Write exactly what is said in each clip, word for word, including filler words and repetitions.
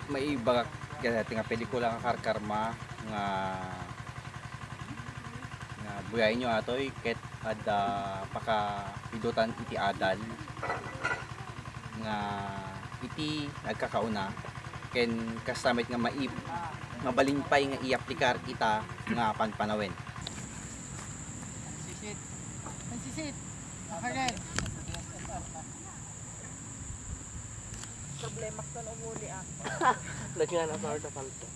Maibagak kadaytoy nga pelikula nga Karkarma nga, nga buyaenyo atoy ket adda pakapidotan iti adal nga iti agkakauna ken kasta met nga maib-, mabalin pay nga iaplikar ita nga panpanawen. Pansisit. Pansisit. Karen. Problema ko no umuli, ah. Lagi nga nasa orta palto.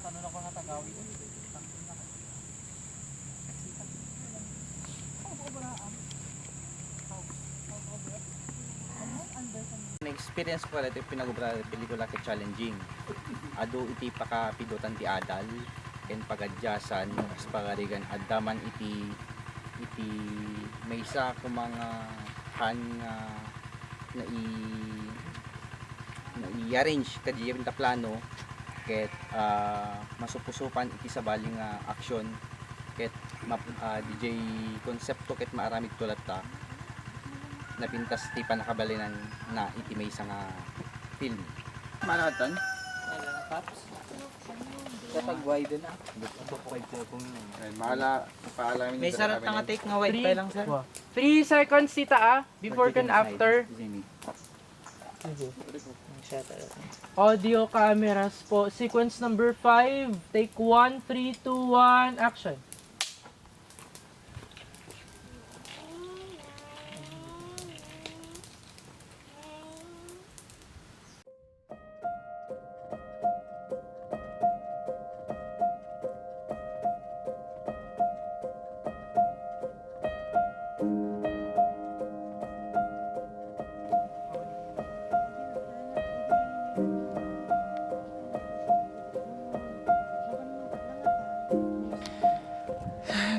Ano na ko nga tagawid? Na-experience ko kadaytoy pinagobra ti pelikula ket challenging. Adu iti pakapidotan ti adal ken pagadiasan, kas pagarigan adda man iti, iti maysa koma nga han nga nai-, nai-arrange kadayta plano ket, ah, masupusupan iti sabali nga aksyon ket map-, ah, dijay konsepto ket maaramid to latta napintas ti pannakabalinanna iti maysa nga film. Manatan? Wala na, Paps. Katagway din, ah. Ay, mala, paalamin May sarap na nga take nga white pa lang, sir. Three seconds, tita, ah. Before and after. Sige. Audio cameras po. Sequence number five. Take one, three, two, one, action.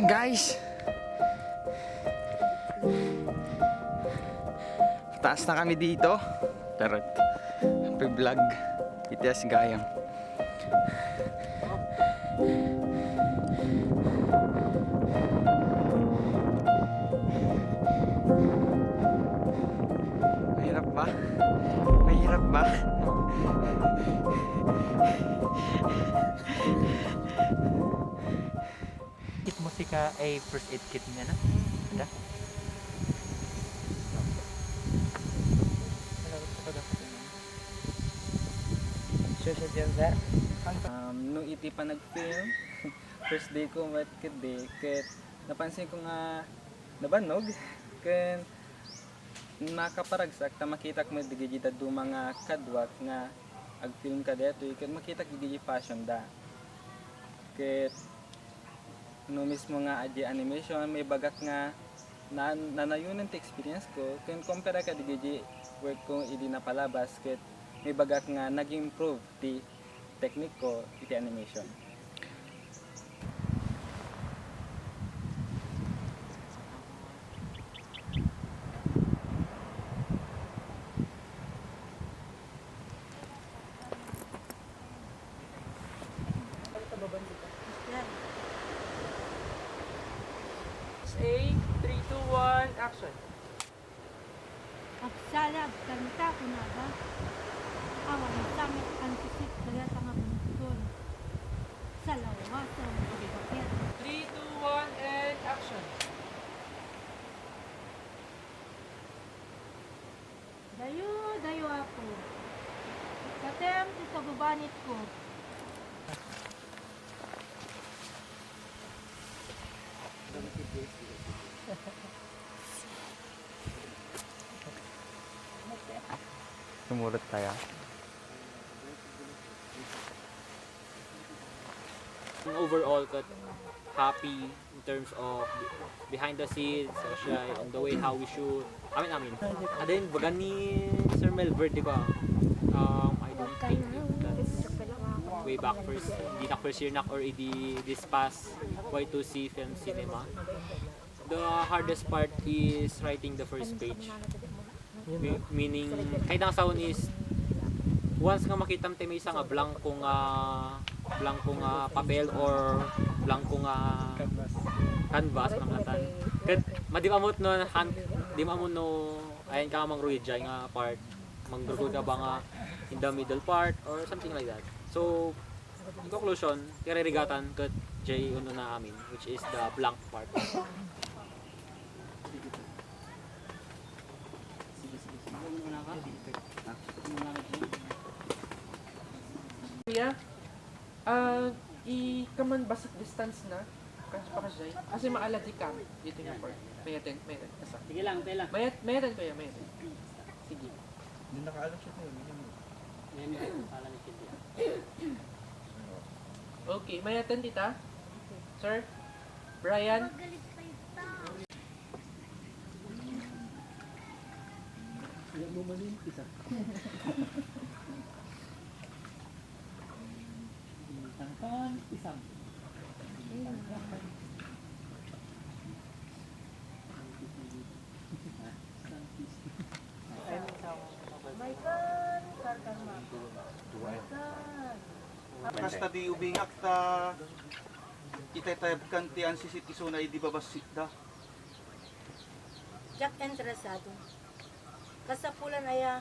Guys, taas na kami dito. Tarot. Pag-vlog. Iti as gayam. Mahirap ba? Mahirap ba? Kit musika ay first aid kit niya na? Ada? Sure, sure, yan, sir. Um, no iti pa nag-film, first day ko met ket di, ket napansin ko nga nabannog, ken nakaparagsak ta makitak met dagiti dadduma nga kaduak nga agfilm kadaytoy, ket makitak dagiti passion da. Ket no mismo nga adi animation, maibagak nga na-, nanayonen ti experience ko, ken compare kadagiti work ko idi napalabas, ket maibagak nga nag-improve ti technique ko iti animation. Yan. A, three, two, one, action. Agsalag, kanta, kunada. Awan sa met antisit, dagata nga bungkon. Salawasan, pagbaket. Three, two, one, and action. Dayo, dayo, Apo. Ikatem ti sagubanitko. Sumurot tayo. Overall, ket happy in terms of behind the scenes, so siya, on the way how we shoot. Amin, amin. And then, baga ni Sir Melvert, di ba? Um, I don't think if that's way back first, hindi na first year na or idi this past Y two C film cinema. The hardest part is writing the first page. Mi-, meaning, kay nga sound is, once nga makitam ti maysa nga blanco nga, blanco nga papel or blanco nga canvas, mga tan. Ket, madi maammo no, han-, di maammo no, ayan ka nga mangrugi diay nga part, mangrugi ka ba nga, the middle part or something like that. So, in conclusion, karerigatan ket J ununa amin, which is the blank part. Yeah. Ah, ikaman basic distance na. Kas-, pakasay. Kasi maalad di kami. Dito yung part. May attend, may attend. Asa? Sige lang, tayo lang. May at-, may attend, kuya, may attend. Sige. Hindi nakaalam siya tayo, hindi naman. Ngayon, may pala ni Cindy, ah. Okay, may attend dita? Sir? Brian? Alam mo, malimpis, ah. Bintang ton, isang. Bintang ton. Isang piece. Michael, karkarma. Michael. Kasta di ubingak ta itaytayabkan ti ansisit isuna idi babassit da. Diak interesado. Kasapulan aya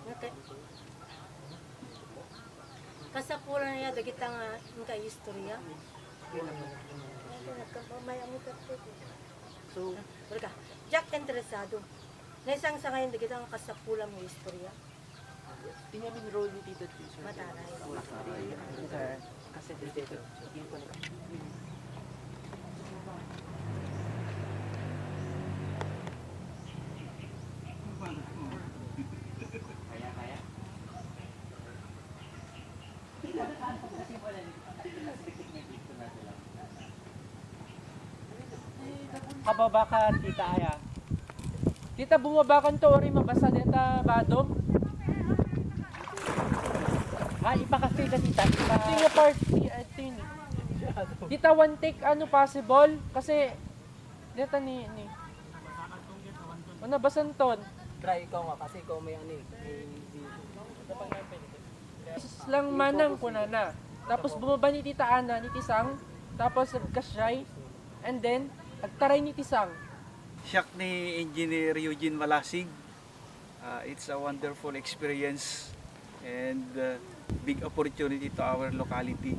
nga kay-, kasapulan aya dagita nga inka istorya. Nagkamamay ang ikat ko. So, Berka, diak interesado. Naisangsangayon dagita nga kasapulan nga istorya. Ti ngamin role ni Tita Tris, sir? Mataray. Sir, kasi dito, yung pala. Kaya, kaya? Kababa ka, tita, aya. Tita, bumaba ka to, uri mabasa deta badom. Ah, ipakasay ka, tita. Ipa- Ito yung part, I think. Tita, one take, ano, possible? Kasi, deta ni, ni. Ano, basanton? Try ikaw nga, kasi ikaw may ano eh, may vision. Lang manang kunana. Tapos bumaba ni Tita Ana, ni Tisang, tapos nagkasyay, and then, agtaray ni Tisang. Siak ni Engineer Eugene Malasig. Uh, it's a wonderful experience and uh, big opportunity to our locality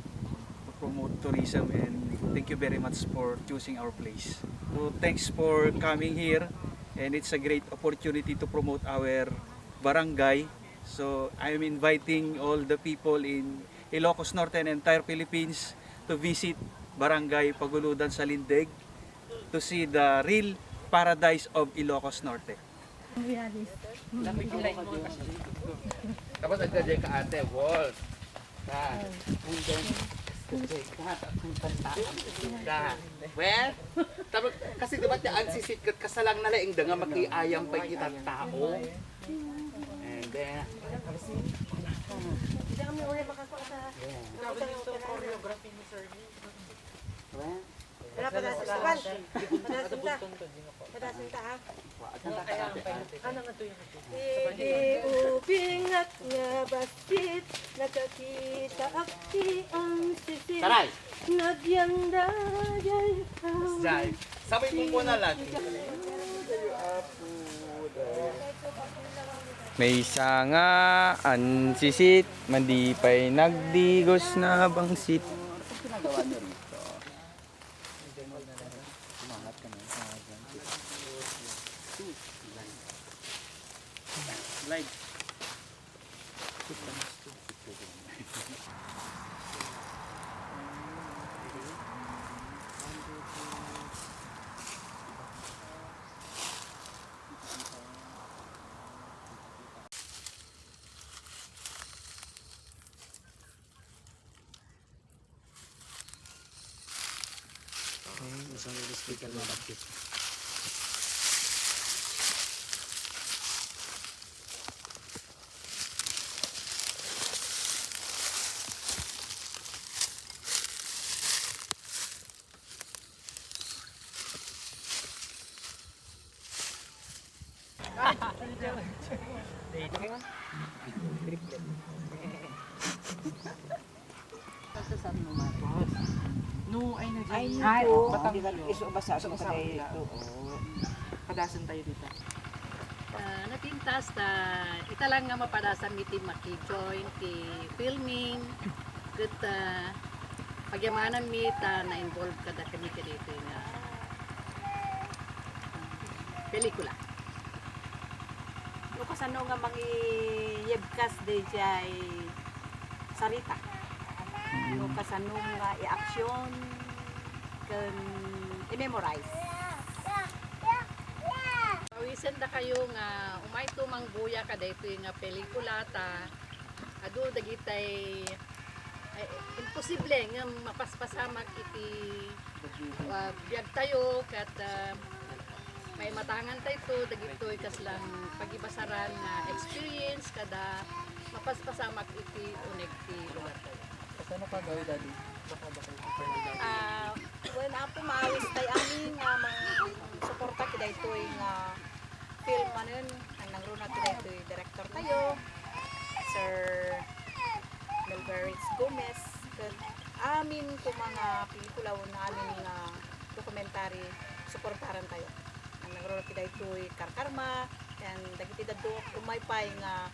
to promote tourism, and thank you very much for choosing our place. So thanks for coming here, and it's a great opportunity to promote our barangay. So I'm inviting all the people in Ilocos Norte and entire Philippines to visit Barangay Paguludan, Salindig, to see the real paradise of Ilocos Norte. Tapos ang dadya ka, ate, wall. Ka. And then, ka. Ka. Well, tapos, kasi diba ti ansisit ket kasalang na laeng da nga makiayam pay ita tao. And then, yeah. Well, Wala pa natin. Wala. Padasin ta. Padasin ta, ha? Ano nga to yung Idi ubingat nga bassit, nakakita ak ti ansisit. Taray! Nagyanda jay. Jay. Sabay kung muna lang. Maysa nga ansisit, madi pay nagdigos na bangsit. Ginagawa niyo rito. Umangat ka na sa Live. Ayun, isang speaker na bakit. No, ay, nag- Ay, Ay, no. Oo, Batang di ba, Ilog. Isu basa, isu basa, isu basa. Ito, oo. Padasan tayo dito. Ah, napintas ta ita lang nga mapadasanmi ti maki-join ti filming, ket, ah, pagyamananmi ta na-involve kadakami kadaytoy nga, ah, pelikula. No kasano nga mangiyebkas daydiay sarita? No kasano nga i-action ken i-memorize? Pawisen dakayo nga umayto mangbuya kadaytoy nga pelikula ta adu dagitay, ay, imposible nga mapaspasamak iti, ah, biagtayo ket, ah, maimatangantayto dagitoy kaslang pagibasaran nga experience kada mapaspasamak iti uneg ti lugartayo. Kasano ka gawid, Daddy? Baka ba kayo Ah, wen, Apo, maawis tay amin nga mangsuporta kadaytoy nga film manen, nangruna kadaytoy director tayo, Sir Melveritz Gomez, ket amin koma nga pelikula wen amin nga documentary, suportaran tayo. Nangruna kadaytoy Karkarma, ken dagiti dadduma pay nga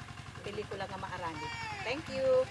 pelikula nga maaramid. Thank you.